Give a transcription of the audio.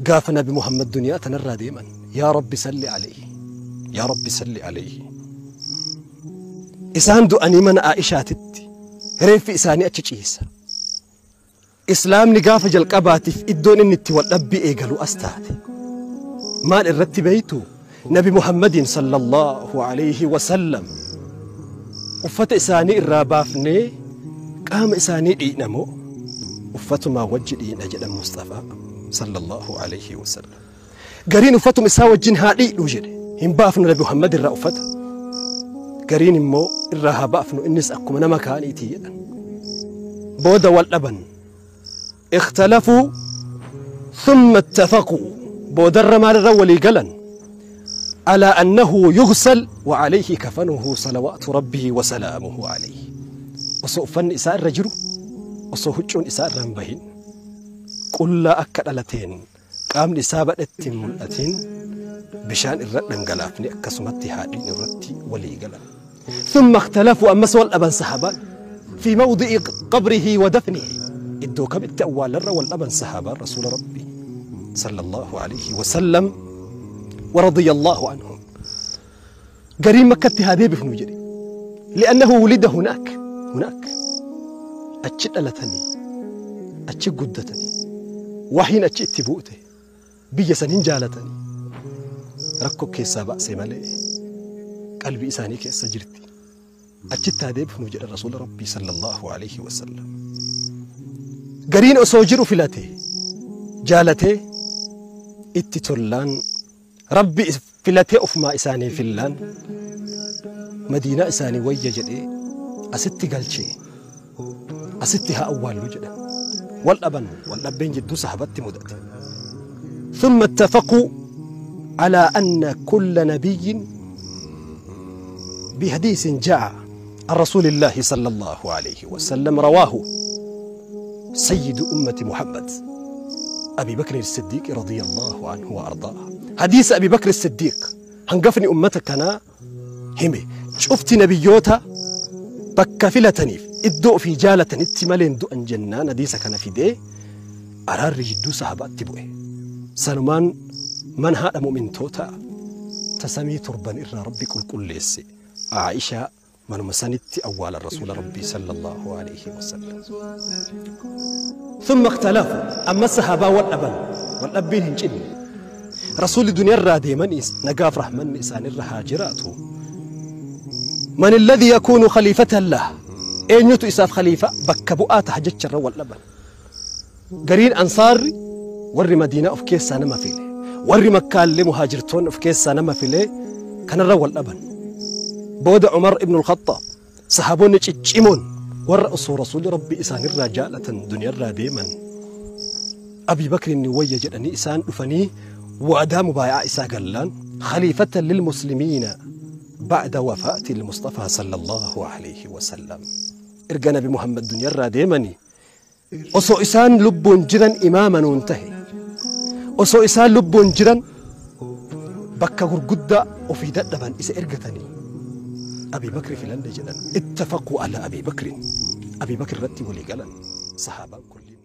Gaafa Nabi Muhammad duniyaa tanarraa deeman, yaa Rabbi salli alayhi, yaa Rabbi salli alayhi. Isaan du'anii mana Aishaatitti reeffi isaanii achi ciisa. Islaamni gaafa jalqabaatiif iddoon inni itti wal dhabbii eegalu as taate. Maal irratti beeytu? Nabi Muhammadiin sallallahu alayhi wasallam uffata isaanii irraa baafnee qaama isaanii dhiina moo uffatumaa wajji dhiina jedhan Mustafaa sallallahu alayhi wasallam. Gariin uffatuma isaa wajjin haa dhiidhu jedhe, hin baafnu Nabi Muhammad irraa uffata. Gariin immoo irraa haa baafnu, innis akkuma nama kaaniitii jedhan. Booda wal dhaban. اختلفوا ثم اتفقوا، بودر مال الرولي قلن على أنه يغسل وعليه كفنه صلوات ربه وسلامه عليه. وصوفن إساء الرجل وصوهجون إساء الرنبهين قل أكد ألتين قام نسابة التملتين بشان الرد انقلافني أكسمتي هادين الرد ولي قلن. ثم اختلفوا أما سوى الأبن صحابان في موضع قبره ودفنه. iddoo kamitti awwaalarra wal dhaban sahaabaan rasuula rabbii sallallahu alayhi wasallam wa radiyallahu anhum. Gariin Makkatti haa deebifnu jedhe, li'annahu wulida hunaak, hunaak achi dhalatanii achi guddatanii wahiin achi itti buute, biyya san hin jaalatanii, rakkoo keessaa ba'se malee qalbii isaanii keessa jirti, achitti haa deebifnu jedhe rasuula rabbii sallallahu alayhi wasallam. Gariin osoo jiru filate jaalatee itti tollaan rabbi filatee ofumaa isaanii fillaan Madiinaa isaanii wayya jedhee asitti galchee asitti haa awwaallu jedhan. Wal dhaban, wal dhabbeen jidduu sahabatti mudate. ثم اتفقوا على أن كل نبي بحديث جاء عن رسول الله صلى الله عليه وسلم رواه سيد أمة محمد أبي بكر الصديق رضي الله عنه وأرضاه. حديث أبي بكر الصديق هنقفني أمتك أنا همي شفت نبيوتا بكفلتني الدو في جالة اتمالين دو أن جنان حديث كان في دي أرار جدو صحابات تبوه سلمان من هذا مؤمن توتا تسمي تربان إرى ربي كل كل ليسي عائشة من مسندت أول الرسول ربي صلى الله عليه وسلم. ثم اختلفوا أما الصحابة والأبن والأبين هنجن رسول الدنيا الرادي من نقاف رحمن إسان الرهاجراته من الذي يكون خليفة له أين يتو إساف خليفة بكبؤات حجج الشر والأبن. قرين أنصاري ور مدينة أف كيس أنا ما فيلي ور مكة اللي مهاجرتون أف كيس أنا ما فيلي كان الرو والأبن. بود عمر ابن الخطاب صحابون تشيمون ورأسوا رسول ربي إسان الرجالة دنيا الراديما أبي بكر النوية جلني إسان أفني وأدام بايع إسا قلان خليفة للمسلمين بعد وفاة المصطفى صلى الله عليه وسلم. إرجانا بمحمد دنيا الراديمني أصو إسان لب جرا إماما وانتهي أصو إسان لب جرا بكا غرقدة وفي دقبا إسا إرجتني أبي بكر في لندن جدا. اتفقوا على أبي بكر، أبي بكر رتي ولي قلن صحابة كلهم.